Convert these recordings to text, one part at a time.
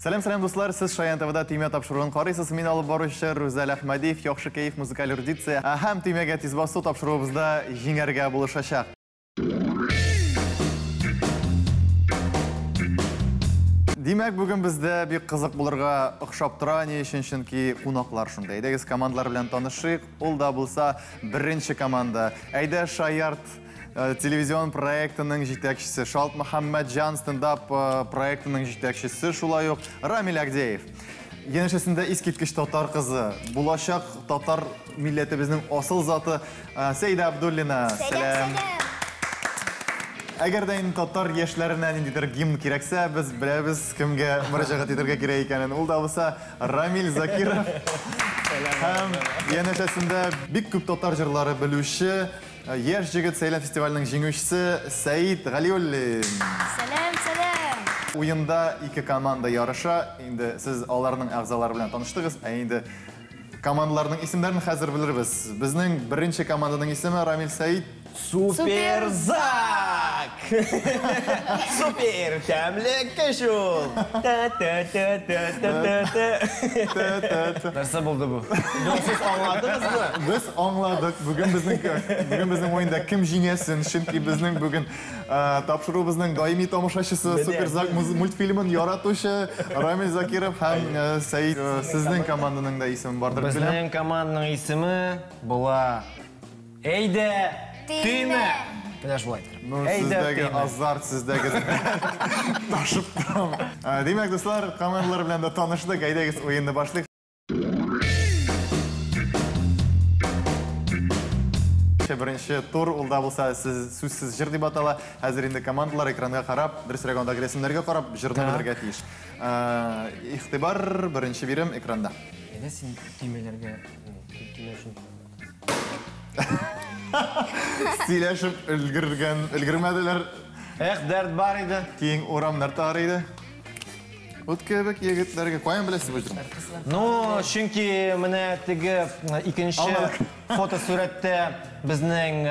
Сәлам, сәлам, дуслар! Сез Шаян ТВда Төймә тапшыруын карыйсыз. Мин алып баручы Рүзәл Әхмәдиев, яхшы кәеф, музыкаль эрудиция һәм төймәгә тиз басу тапшыруыбызда җиңәргә булышачак. Димәк, бүген бездә бик кызык булырга охшап тора. Ни өчен? Чөнки кунаклар шунда. Әйдәгез, командалар белән танышыйк. Ул да булса беренче команда. Әйдә, Шаярт телевизион проектының җитәкчесе, Шалт Мөхәммәтҗан стендап проектының җитәкчесе шулай ук Рамил Агдеев. Янәшәсендә искиткеч татар кызы, булачак татар милләтебезнең асыл заты Сәйдә Абдуллина. Сәлам, сәлам. Әгәр дә инде татар яшьләренә ниндидер гимн кирәксә, без беләбез кемгә мөрәҗәгать итәргә кирәк икәнен. Ул да булса Рамил Закиров. Һәм янәшәсендә бик күп татар җырлары белүче яшь җегет, Сәйлән фестиваленең җиңүчесе Сәид Галиуллин. Сәлам, сәлам. Уенда ике команда ярыша. Инде сез аларның әгъзалары белән таныштыгыз, ә инде командаларның исемнәрен хәзер белербез. Безнең беренче команданың исеме, Рамил, Сәид. Суперзак! Супер тәмле көч ул! Та-та-та-та-та-та. Нәрсә булды бу? Сез аңладыгызмы? Без аңладык. Бүген безнең уенда кем җиңәсен, чөнки безнең бүген тапшыруыбызның даими тамашачысы, Суперзак мультфильмын яратучы Рамил Закиров һәм Сәид. Сезнең команданың да исеме бардыр дип беләм. Безнең команданың исеме була Әйдә, төймә! Менә шулай итеп. Ну, сездәге азарт, сездәге ташып тора. Димәк, дуслар, командалар белән дә таныштык. Әйдәгез, уенны башлыйк. Беренче тур, ул да булса сез сүзсез җыр дип атала. Хәзер инде командалар экранга карап, дөресрәге андагы рәсемнәргә карап, җырны белергә тиеш. Игътибар, беренче бирем экранда. Әйдә син төймәләргә, төймә өчен. Сөйләшеп өлгергән, өлгермәделәр. Эх, дәрт бар иде. Киң урамнар тар иде. Ут кебек егетләргә. Каян беләсез бу җырны? Ну, чөнки менә теге икенче фотосурәттә безнең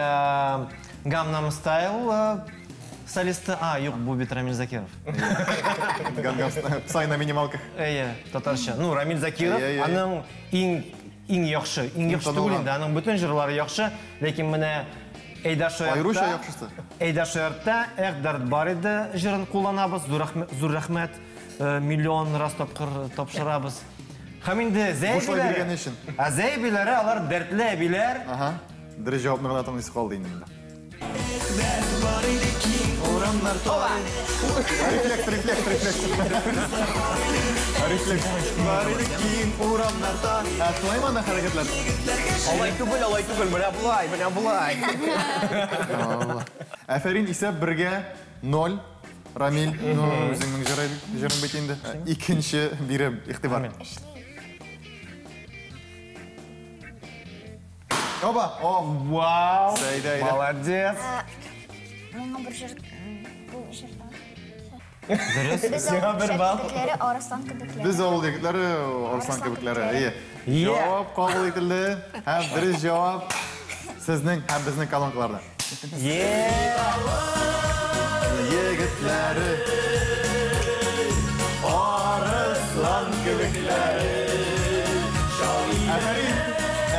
Gangnam Style солисты. А, юк, бу бит Рамиль Закиров. Gangnam Style, Псай на минималках. Әйе, татарча. Ну, Рамиль Закиров, аның иң иң яхшы, иң яхшы түгел инде, аның бөтен җырлары яхшы, ләкин менә Әйдә шаяртта. Аеруча яхшысы. Әйдә шаяртта, эх, дәрт бар иде җырын кулланабыз, зур рәхмәт, миллион раз тапкыр тапшырабыз. Һәм инде Зәй Бушлай биргәне өчен. Ә Зәй әбиләре, алар дәртле әбиләр. Ага. Дөрес җавапны гына тыңлыйсы калды инде монда. Рефлекс, рефлекс, рефлекс. Рефлекс. Бар иде киң урамнарда. Ә шулаймы анда хәрәкәтләр? Алай түгел, алай түгел, менә болай, менә болай. Афәрин, исәп бергә ноль. Рамиль, ну, үзеңнең җырың бит инде. Икенче бирем, игътибар. Оба! О! Вау! Сәйдә, әйдә. Молодец! Миңа бер җыр, бу җырда. Дөрес. Без Сиңа авыл бер балл. егетләре, арыслан кебекләре. Без авыл егетләре, арыслан кебекләре. Әйе. Е. Җавап кабул ителде. Һәм дөрес җавап сезнең һәм безнең колонкаларда. Е! Егетләре, арыслан кебекләре. Афәрин!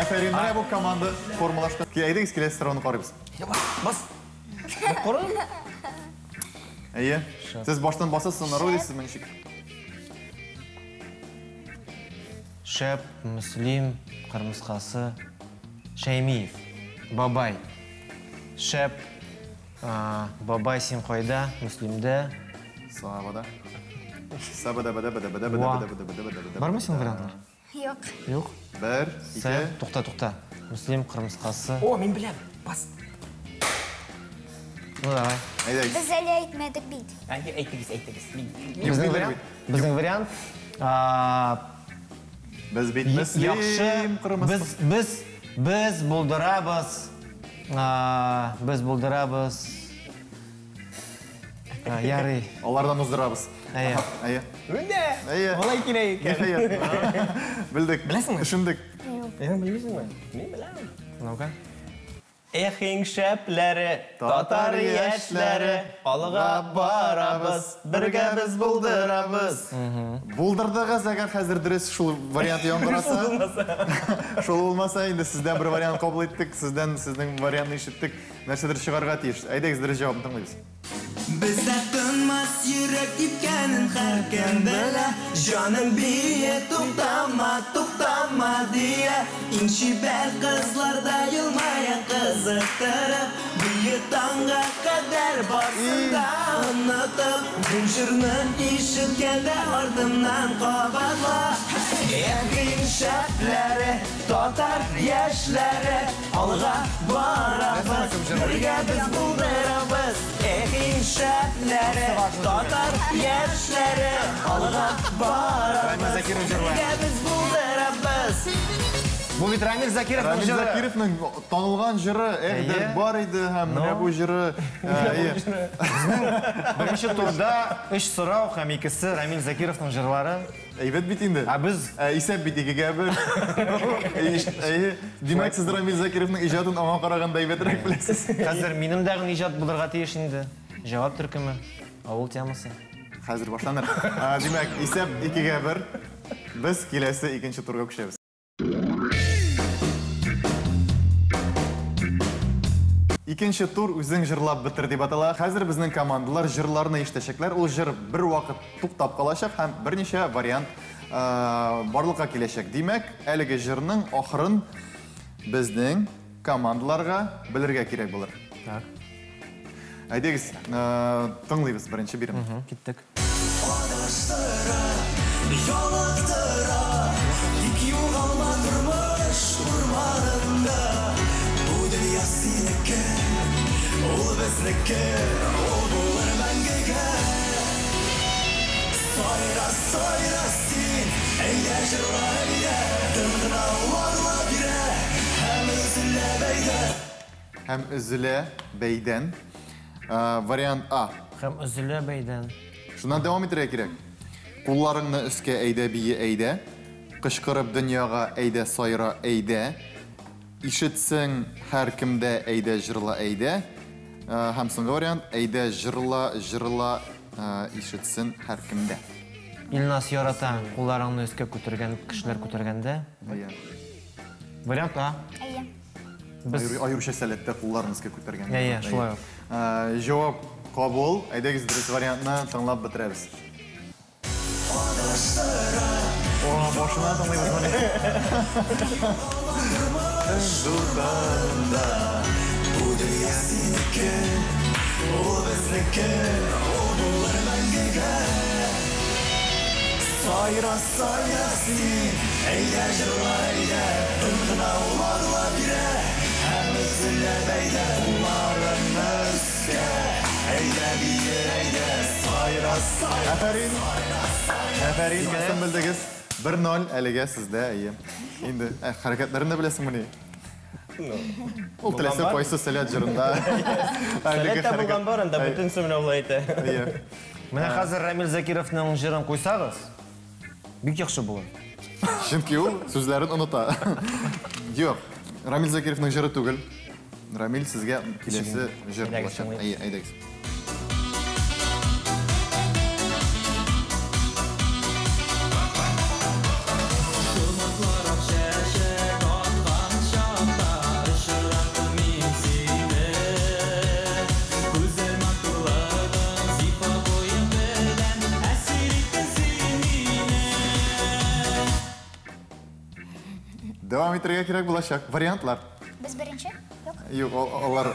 Афәрин! Менә бу команда формалашты. Әйдәгез, киләсе сорауны карыйбыз. Бас. Корын. Әйе. Сез баштан басасыз, аннары уйлыйсызмы ничек? Шәп, Мөслим, кырмыскасы, Шәймиев, бабай. Шәп, бабай син кайда? Мөслимдә. Сабада. Сабада, бада, бада, бада, бада, бада, бада, бада, бада. Бармы синең вариантлар? Юк. Юк. Бер, ике. Тукта, тукта. Мөслим кырмыскасы. О, мин беләм. Бас. Ну давай. Әйдәгез. Без әле әйтмәдек бит. Әйе, әйтегез, әйтегез. Мин Безнең вариант? Безнең вариант. Без бит Яхшы. Мөслим кырмыскасы. Без булдырабыз. Без булдырабыз. Ярый. Алардан уздырабыз. Әйе. Әйе. Менә. Әйе. Болай кирәк икән. Ниһаять. Белдек. Беләсеңме? Төшендек. Әйе, белмисеңме? Мин беләм. Ну-ка. Эх, иң шәпләре, татар яшьләре, алга барабыз, бергә без булдырабыз. Булдырдыгыз, әгәр хәзер дөрес шул вариант яңгыраса. Шул булмаса, инде сездән бер вариант кабул иттек, сездән сезнең вариантны ишеттек. Нәрсәдер чыгарга тиеш. Әйдәгез, дөрес җавапны тыңлыйбыз. Бездә тынмас йөрәк типкәнен һәркем белә. Җаным бие, туктама, туктама дия. Иң чибәр кызлар да елмая кызыктырып. Бие таңга кадәр барсын да онытып. Бу җырны ишеткәндә артымнан кабатла. Эх, иң шәпләре, татар яшьләре, алга барабыз, бергә без булдырабыз. Эх, иң шәпләре, татар яшьләре, алга барабыз, бергә без булдырабыз. Бу бит Рамил Закировның Рамил җыры. Закировның танылган җыры Эх, дәрт бар иде һәм менә бу җыры. Беренче турда 3 сорау һәм икесе Рамил Закировның җырлары. Әйбәт бит инде. Ә без Исәп бит 2-1. Әйе, димәк, сез Рамил Закировның иҗатын аңа караганда әйбәтрәк беләсез. Хәзер минем дә иҗат булырга тиеш инде. Җавап төркеме, авыл темасы. Хәзер башланыр. Димәк, исәп 2-1. Без киләсе икенче турга күчәбез. Икенче тур үзең җырлап бетер дип атала. Хәзер безнең командалар җырларны ишетәчәкләр. Ул җыр бер вакыт туктап калачак һәм берничә вариант барлыкка киләчәк. Димәк, әлеге җырның ахырын безнең командаларга белергә кирәк булыр. Так. Әйдәгез, тыңлыйбыз беренче бирем. Киттек. Адаштыра, ялыктыра, тик югалма тормыш урманында. Бу дөнья синеке, ул безнеке, ул булыр мәңгегә. Сайра, сайра син, әйдә җырла, әйдә, тын гына варла бирә, һәм өзелә бәйдә. Һәм өзелә бәйдән. Вариант А. Һәм өзелә бәйдән. Шуннан дәвам итәргә кирәк. Кулларыңны өскә әйдә, бие әйдә. Кычкырып дөньяга әйдә, сайра әйдә. Ишетсең һәр кемдә әйдә, җырла әйдә. Һәм соңгы вариант әйдә, җырла, җырла, ишетсен һәр кемдә. Илназ ярата кулларыңны өскә күтәргән кешеләр күтәргәндә. Әйе. Вариант А. Әйе. Без Аеруча сәләттә кулларын өскә күтәргән. Әйе, шулай ук. Җавап кабул. Әйдәгез, дөрес вариантны тыңлап бетерәбез. О, башына тыңлыйбыз моны. Бу дөнья синеке, ул безнеке, ул булыр мәңгегә. Сайра, сайра син, әйдә җырла, әйдә, тын гына варла бирә, һәм өзелә бәйдә. Кулларыңны өскә, әйдә бие, әйдә, сайра, сайра. Афәрин. Афәрин, монысын белдегез. 1-0 әлегә сездә, әйе. Инде хәрәкәтләрен дә беләсеңмени? Ул теләсә кайсы сәләт җырында. Сәләт тә булган бар, анда бөтенесе менә улай әйтә. Әйе. Менә хәзер Рамил Закировның җырын куйсагыз, бик яхшы булыр. Чөнки ул сүзләрен оныта. Юк, Рамил Закировның җыры түгел. Рамил, сезгә киләсе җыр булачак. Әйе, әйдәгез. Дәвам итәргә кирәк булачак. Вариантлар. Без беренче? Юк. Юк, алар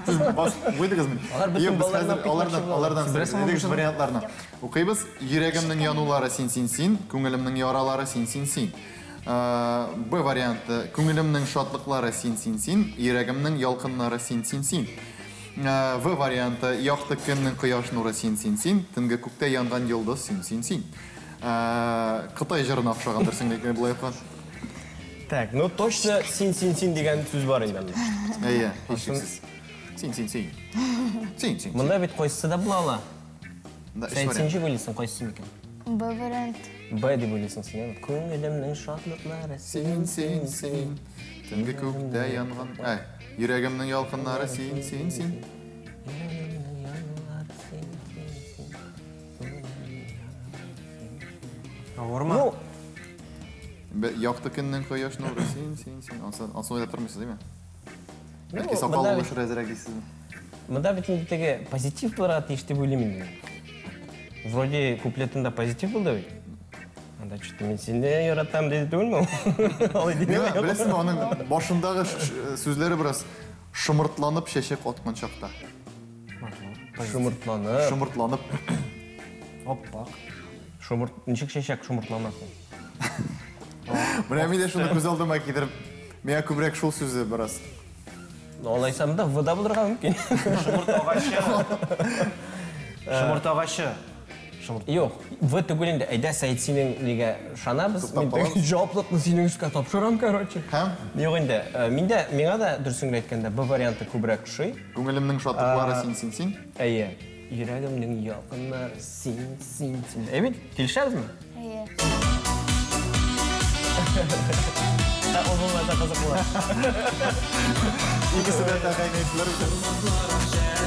сез бас куйдыгызмы? Алар бөтен Юк, без балларны хәзер алып китмәкче алардан булалар. алардан әйдәгез вариантларны. Укыйбыз. Йөрәгемнең янулары син, син, син, күңелемнең яралары син, син, син. Б варианты. Күңелемнең шатлыклары син, син, син, йөрәгемнең ялкыннары син, син, син. В варианты. Якты көннең кояш нуры син, син, син, төнге күктә янган йолдыз син, син, син. Кытай җырына охшагандыр син, ләкин болай укыган. Так, ну точно син, син, син дигән сүз бар инде анда. Әйе, һичшиксез. Син, син, син. Син, син. Монда бит кайсысы да була ала. Монда өч Син вариант. син ничек уйлыйсың, кайсысы микән? Б вариант. Б дип уйлыйсың син, әйме? Күңелемнең шатлыклары син, син, син. Төнге күктә янган. Әй, Йөрәгемнең ялкыннары син, син, син. Авырма. Ну, Якты көннең кояш нуры син, син, син. Ансы уйлап тормыйсыз, димме? Бәлки Ну, сакал монда булышыр әзрәк дисезме? Монда бит инде теге позитив булырга тиеш дип уйлыйм инде. Вроде куплетында позитив булды бит. Анда что-то мин сине яратам диде түгелме? Алай Миңа, димәме? беләсезме, аның башындагы сүзләре бераз шымыртланып чәчәк аткан чакта. Шымыртланып. Шымыртланып. Аппак. Шымырт, ничек чәчәк шымыртланасың? Менә мин дә шуны күз алдыма китереп, миңа күбрәк шул сүзе бераз. Ну, алайса монда В да булырга мөмкин. Шомырт агачы. Шомырт агачы. Шомырт. Юк, В түгел инде. Әйдә, Сәид, синең нигә ышанабыз? Туктап Мин теге калабыз. җаваплыкны синең өскә тапшырам, короче. Һәм? Юк инде, мин дә, миңа да дөресен генә әйткәндә, Б варианты күбрәк ошый. Күңелемнең шатлыклары син, син, син. Әйе. Йөрәгемнең ялкыннары син, син, син. Әйе бит, килешәбезме? Әйе. Ә, ул булмаса кызык була. Икесе дә тәгаен әйттеләр бит.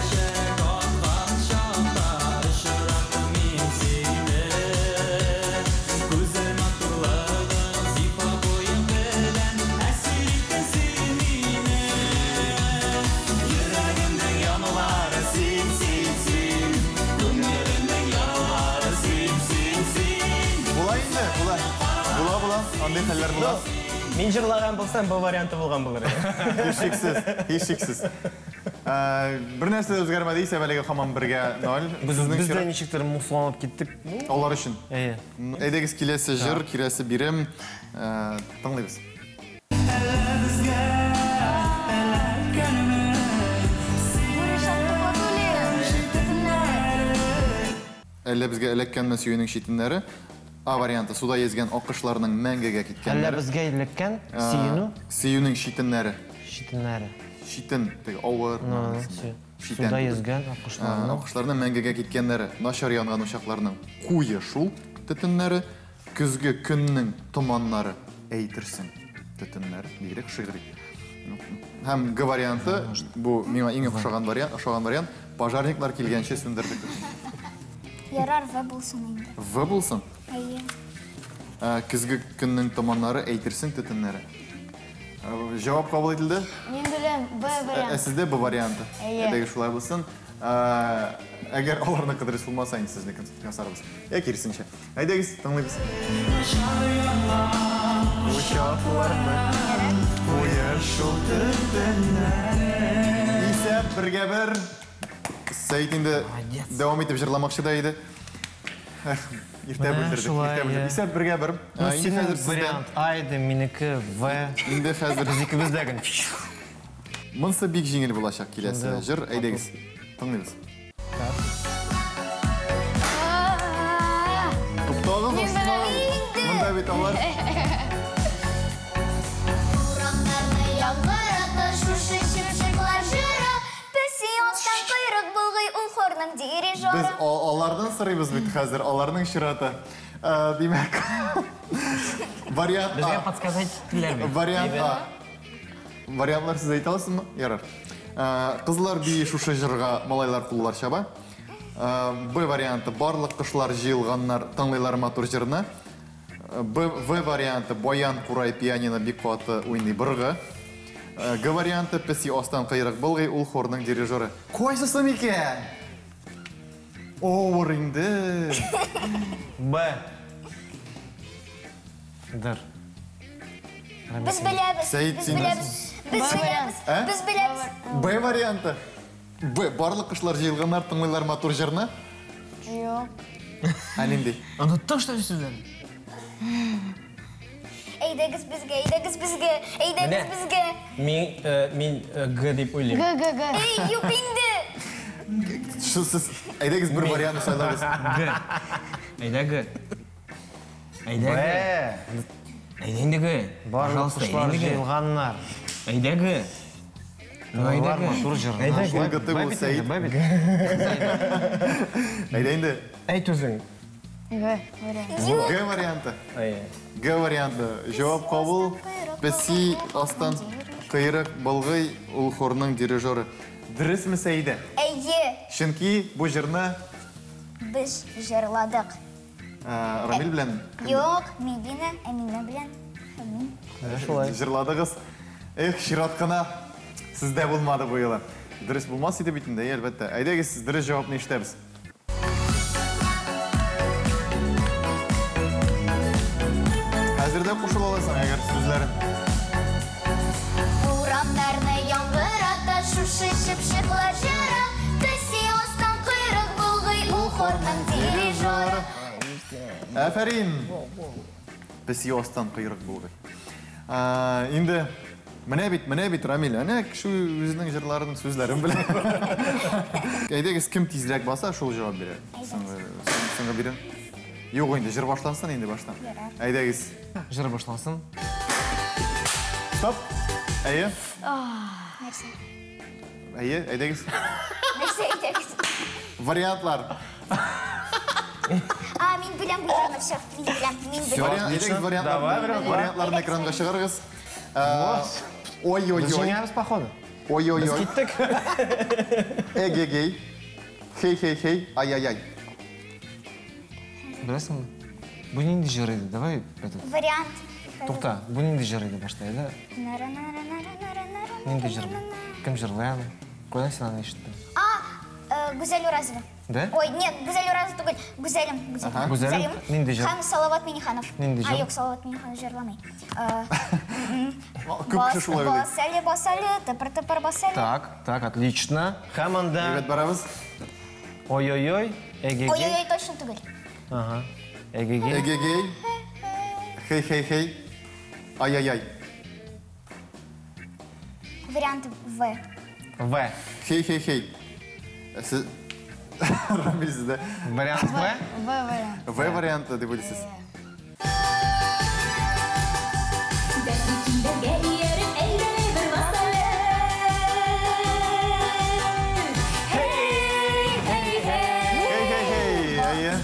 Була инде, була. Була, була. Андый хәлләр була. Мин җырлаган булсам, бу варианты булган булыр иде. Һичшиксез, һичшиксез. Бер нәрсә дә үзгәрмәде исә, әлегә һаман бергә ноль. Без Сезнең без дә чират- ничектер моңсуланып киттек. Алар өчен. Әйе. Әйдәгез, киләсе җыр, киләсе бирем. Тыңлыйбыз. Әллә безгә эләккәнме сөюнең читеннәре? А варианты суда йөзгән аккошларның мәңгегә Әллә киткәннәре. безгә эләккән сөенү Сөюнең читеннәре. читеннәре. Читен, теге авыр мәгънәсендә. Читен. Суда йөзгән аккошларның. Аккошларның мәңгегә киткәннәре, начар янган учакларның куе шул төтеннәре, көзге көннең томаннары, әйтерсең төтеннәре, бигрәк шигъри. Һәм Г варианты, бу миңа иң охшаган вариант, ошаган вариант, пожарниклар килгәнче сүндердек. Ярар, В булсын инде. В булсын? Әйе. Көзге көннең томаннары, әйтерсең төтеннәре. Җавап кабул ителде? Мин беләм, Б вариант. Сездә Б варианты. Әйе. Әйдәгез шулай булсын. Әгәр аларны дөрес булмаса, инде сезнекен ясарбыз. Я киресенчә. Әйдәгез, тыңлыйбыз. Учакларны куе шул төтеннәре. Исәп бергә бер. Сәид инде дәвам итеп җырламакчы да иде. Эх, иртә Менә белдердек, шулай, иртә белдердек. ә. Исәп бергә бер. Ну, Инде синең хәзер сездән. вариант А иде, минеке В. Инде хәзер Без икебез дә генә. Монсы бик җиңел булачак киләсе Шунда җыр. Әйдәгез, тыңлыйбыз. Туктагыз, Мин ошмагыз. беләм инде. Монда бит алар. Урамнарны яңгырата шушы чымчыклар җыры. Песи астан койрык болгый ул хорның дирижеры. Без алардан сорыйбыз бит хәзер, аларның чираты. Димәк, вариант А. Безгә подсказать иттеләр бит. Вариант А. Вариантлар сез әйтә аласызмы? Ярар. Кызлар бии шушы җырга, малайлар куллар чаба. Б варианты барлык кошлар җыелганнар, тыңлыйлар матур җырны. Б, В варианты баян, курай, пианино бик каты уйный быргы. Г варианты песи астан кыйрык болгый, ул хорның дирижеры. Кайсысы микән? Авыр инде. Б. Дыр. Без беләбез. Сәид, Без син беләбез. Без беләбез. Ә? Без беләбез. Б варианты. Б. Барлык кошлар җыелганнар, тыңлыйлар матур җырны. Юк. Ә нинди? Оныттың, что ли, сүзләрне? Әйдәгез безгә, әйдәгез безгә, әйдәгез Менә. безгә. Мин Г дип уйлыйм. Г, Г, Г. Эй, юк инде. Шу, сез әйдәгез бер вариантны сайлагыз. Г. Әйдә Г. Әйдә Б. Г. Әйдә инде Г. Барлык Пожалуйста, кошлар әйдә инде Г. җыелганнар. Әйдә Г. Ну, әйдә Тыңлыйлар Г. матур җырны. Әйдә Г. Шулай Г Б бул, бит Сәид. инде, Б бит. Әйдә инде. Әйт үзең. Г вариант. Юк. Г варианты. Әйе. Г варианты. Җавап кабул. Песи астан Койрык болгый, ул хорның дирижеры. Дөресме, Сәидә? Әйе. Чөнки бу җырны без җырладык. Рамил белән? Юк, Медина, Әминә белән. Мин. Шулай. Җырладыгыз. Эх, чират кына сездә булмады бу юлы. Дөрес булмас иде бит инде, әлбәттә. Әйдәгез, дөрес җавапны ишетәбез. Хәзер дә кушыла аласың, әгәр сүзләрен. Урамнарны яңгырата шушы чыпчыклар җыры. Песи астан койрык болгый, ул хорның дирижеры. Афәрин! Песи астан койрык болгый. Инде менә бит, менә бит, Рамил, әнә кеше үзенең җырларының сүзләрен белә. Әйдәгез, кем тизрәк баса, шул җавап бирә. Соңгы бирә. Юк инде, җыр башлансын инде баштан. Әйдәгез. Җыр башлансын. Стоп. Әйе. Нәрсә? Әйе, әйдәгез. Нәрсә әйдәгез? Вариантлар. А, мин беләм бу җырны, всё, мин беләм, мин беләм. Әйдәгез, вариантларны экранга чыгарыгыз. Ой-ой-ой. Без җиңәбез, походу. Ой-ой-ой. Без киттек. Эгегей. Хей-хей-хей. Ай-яй-яй. Беләсеңме? Бу нинди җыр иде? Давай этот. Вариант. Тукта, бу нинди җыр иде башта, әйдә? Нинди җыр бу? Кем җырлый аны? Кайдан син аны ишеттең? А, Гүзәл Уразова. Да? Ой, нет, Гүзәл Уразова түгел. Гүзәлем, Гүзәлем. Гүзәлем? Нинди җыр? Һәм Салават Миниханов. Нинди җыр? А, юк, Салават Миниханов җырламый. Күп кеше шулай уйлый. Бас әле, бас әле, тыпыр-тыпыр бас әле. Так, так, отлично. Һәм анда Әйбәт барабыз. Ой-ой-ой, эгегей. Ой-ой-ой, точно түгел. Ага. Эгегей. Эгегей. Хей-хей-хей. Ай-яй-яй. Вариант В. В. Хей-хей-хей. Сез Рамил, сездә. Вариант В? В вариант. В варианты дип уйлыйсыз. Хей-хей-хей. Әйе.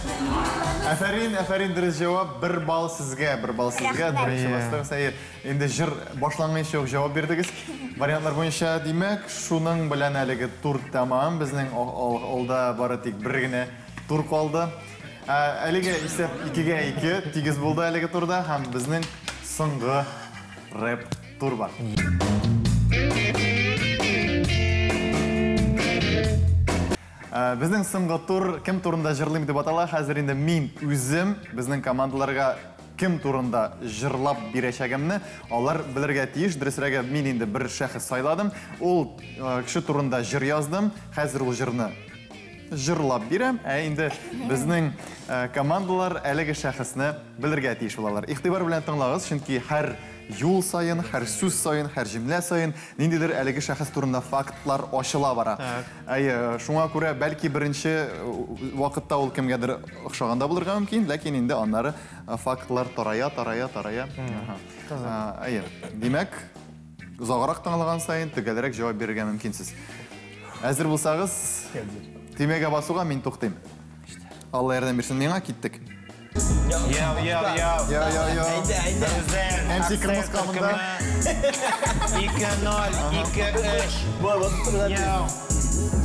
Афәрин, афәрин, дөрес җавап. Бер балл сезгә, бер балл сезгә. Беренче бастыгыз. Әйе. Инде җыр башланганчы ук җавап бирдегез. Вариантлар буенча, димәк, шуның белән әлеге тур тәмам. Безнең алда бары тик бер генә тур калды. Әлеге исәп 2-2 тигез булды әлеге турда һәм безнең соңгы рэп тур бар. Безнең соңгы тур кем турында җырлыйм дип атала. Хәзер инде мин үзем безнең командаларга кем турында җырлап бирәчәгемне алар белергә тиеш. Дөресрәге, мин инде бер шәхес сайладым. Ул кеше турында җыр яздым. Хәзер ул җырны җырлап бирәм. Ә инде безнең командалар әлеге шәхесне белергә тиеш булалар. Игътибар белән тыңлагыз, чөнки һәр юл саен, һәр сүз саен, һәр җөмлә саен ниндидер әлеге шәхес турында фактлар ачыла бара. Әйе, шуңа күрә бәлки беренче вакытта ул кемгәдер охшаганда булырга мөмкин, ләкин инде аннары фактлар тарая, тарая, тарая. Әйе, димәк, озаграк тыңлаган саен төгәлрәк җавап бирергә мөмкинсез. Әзер булсагыз, төймәгә басуга мин туктыйм. Алла ярдәм бирсен миңа, киттек. Яу, яу, яу. Яу, яу, яу. Әйдә, әйдә. MC Кырмыска монда. 2-0, 2-3. Яу.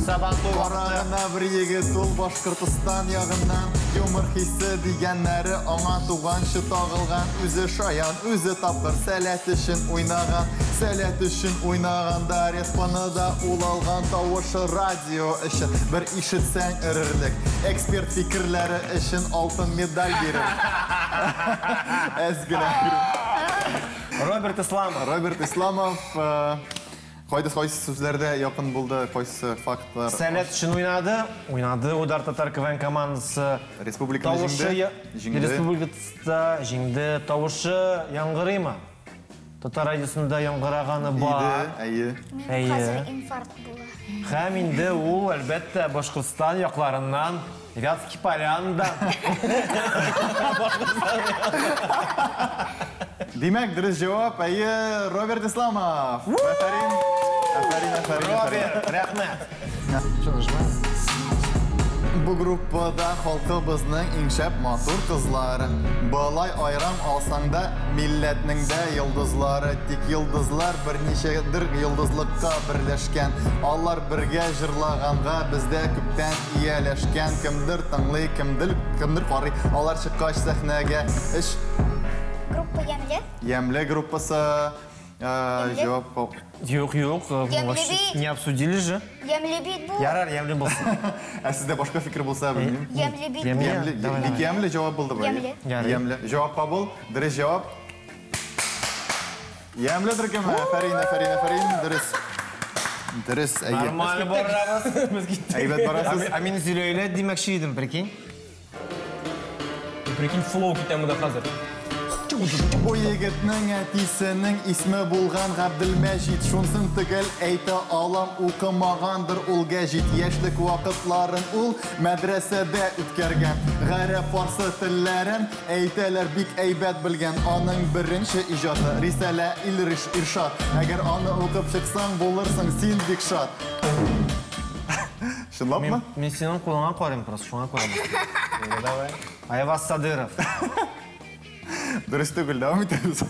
Сабантуй вакыты. Карагына бер егет ул Башкортостан ягыннан. Юмор хисе дигәннәре аңа туганчы тагылган. Үзе шаян, үзе тапкыр, сәләт өчен уйнаган. Сәләт өчен уйнаганда респаны да ул алган. Тавышы радио өчен бер ишетсәң өрерлек. Эксперт фикерләре өчен алтын медаль бирер. Әз генә. Роберт Исламов. Роберт Исламов, кайсы сүзләрдә якын булды, кайсы фактлар? Сәләт өчен уйнады. Уйнады Удар татар КВН командасы. Республиканы Тавышы җиңде. Җиңде. Республикада җиңде. Тавышы яңгырыймы? Татар радиосында яңгыраганы бар. Иде, әйе. Минем Әйе. хәзер инфаркт була. Һәм инде ул, әлбәттә, Башкортстан якларыннан, Вятский Полянда. Димәк, дөрес җавап, әйе, Роберт Исламов. Афәрин. Афәрин, афәрин, афәрин. Роберт, рәхмәт. Что, нажимаем? Бу группада халкыбызның иң шәп матур кызлары. Болай айрам алсаң да, милләтнең дә йолдызлары. Тик йолдызлар берничәдер йолдызлыкка берләшкән. Алар бергә җырлаганга бездә күптән ияләшкән. Кемдер тыңлый, кемдер карый. Алар чыккач сәхнәгә эш. Группа Ямле. Ямле группасы. Җавап. Юк, юк, не обсудили же. Ямле бит бу. Ярар, ямле булсын. Ә сездә башка фикер булса, белмим. Ямле бит. Ямле, бик ямле җавап булды бу. Ямле. Ямле. Җавап кабул, дөрес җавап. Ямле төркеме. Афәрин, афәрин, афәрин, дөрес. Дөрес, әйе. Нормально барабыз. Әйбәт барасыз. Ә мин Зөләйлә димәкче идем, прикинь. Прикинь, флоу китә монда хәзер. Бу егетнең әтисенең исме булган Габделмәҗит. Шунсын төгәл әйтә алам, укымагандыр ул гәҗит. Яшьлек вакытларын ул мәдрәсәдә үткәргән. Гарәп, фарсы телләрен әйтәләр бик әйбәт белгән. Аның беренче иҗаты Рисалә ил-Иршад. Әгәр аны укып чыксаң, булырсың син бик шат. Чынлапмы? Мин синең кулыңа карыйм просто, шуңа күрә. Давай. Айваз Садыров. Дөрес түгел, дәвам итәбез.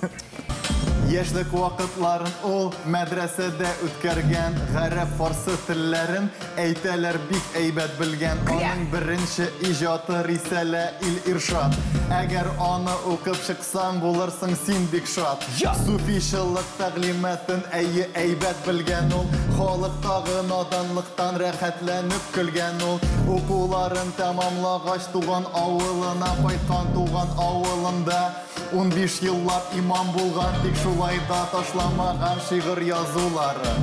Яшьлек вакытларын ул мәдрәсәдә үткәргән, гарәп, фарсы телләрен әйтәләр бик әйбәт белгән. Аның беренче иҗаты Рисалә ил-Иршад. Әгәр аны укып чыксаң, булырсың син бик шат. Суфичылык тәгълиматын әйе әйбәт белгән ул. Халыктагы наданлыктан рәхәтләнеп көлгән ул. Укуларын тәмамлагач туган авылына кайткан, туган авылында 15 еллап имам булган, тик шулай да ташламаган шигырь язулары.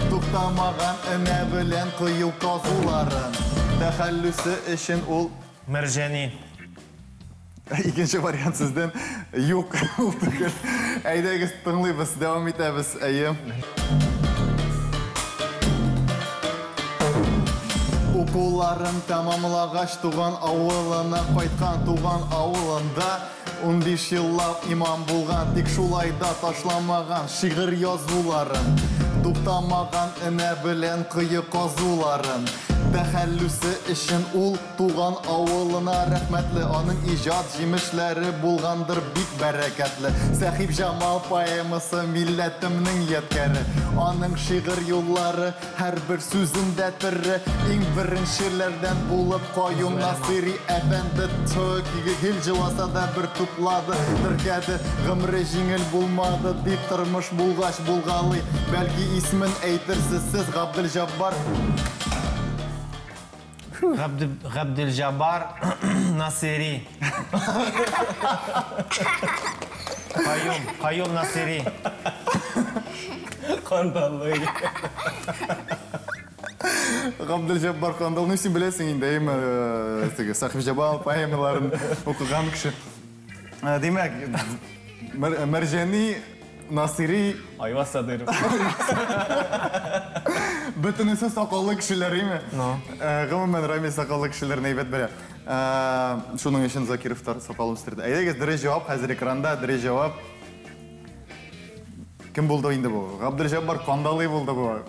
Туктамаган энә белән кою казуларын. Тәхәллүсе өчен ул Мәрҗани. Икенче вариант сездән юк, ул түгел. Әйдәгез, тыңлыйбыз, дәвам итәбез. Әйе. Укуларын тәмамлагач туган авылына кайткан, туган авылында 15 еллап имам булган, тик шулай да ташламаган шигырь язуларын. Туктамаган энә белән кое казуларын. Тәхәллүсе өчен ул туган авылына рәхмәтле, аның иҗат җимешләре булгандыр бик бәрәкәтле. Сәхиб Җамал поэмасы милләтемнең ядкәре. Аның шигырь юллары һәрбер сүзендә тере. Иң беренчеләрдән булып Каюм Насыйри әфәнде гел җыласа да бер туплады, теркәде. Гомере җиңел булмады дип тормыш булгач булгалый. Бәлки исмен әйтерсез сез Габделҗаббар. Габделҗаббар Насыйри. Каюм, Каюм Насыйри. Кандалый. Габделҗаббар Кандалый, ну син беләсең инде, әйме, теге Сәхиб Җамал поэмаларын укыган кеше. Димәк, Мәрҗани, Насыйри, Айваз Садыров. Бөтенесе сакаллы кешеләр, име? Ну. Гомумән, Рамил сакаллы кешеләрне әйбәт белә. Шуның өчен Закировтар сакалын үстерде. Әйдәгез, дөрес җавап хәзер экранда, дөрес җавап. Кем булды инде бу? Габделҗаббар Кандалый булды бу.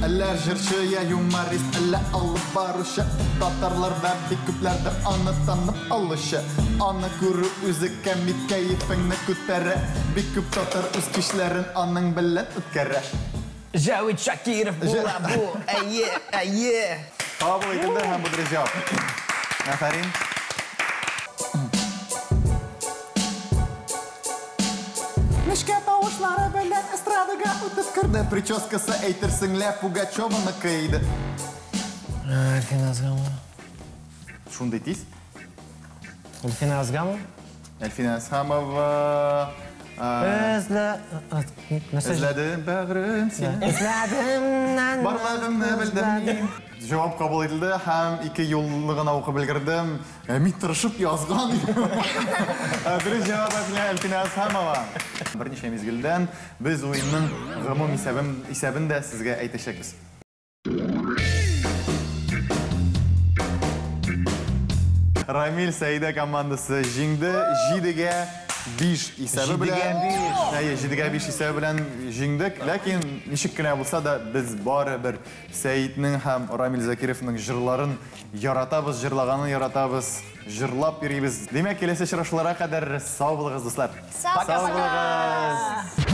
Әллә җырчы я юморист, әллә алып баручы, татарларда бик күпләрдер аны танып алучы. Аны күрү үзе кәмит кәефеңне күтәрә, бик күп татар үз кичләрен аның белән үткәрә. Җавит Шакиров була бу, әйе, әйе. Кабул ителде һәм бу дөрес җавап. Афәрин. Нечкә тавышлары белән эстрадага үтеп керде. Прическасы әйтерсең лә Пугачеваныкы иде. Әлфинә Әсгамова. Шундый тиз. Әлфинә Әсгамова? Әлфинә Әсгамова. Эзлә... Эзләдем бәгърем сине. Эзләдем. Барлыгыңны белдем. Җавап кабул ителде һәм ике юлны гына укып өлгердем. Мин тырышып язган идем. Дөрес җавап Әлфинә Әсгамова. Берничә мизгелдән без уенның гомум исәбен дә сезгә әйтәчәкбез. Рамил Сәйдә командасы җиңде. 7-гә 5 исәбе белән. Әйе, 7-гә 5 исәбе белән җиңдек. Ләкин ничек кенә булса да без барыбер Сәиднең һәм Рамил Закировның җырларын яратабыз, җырлаганын яратабыз, җырлап йөрибез. Димәк, киләсе очрашуларга кадәр сау булыгыз, дуслар. Сау булыгыз.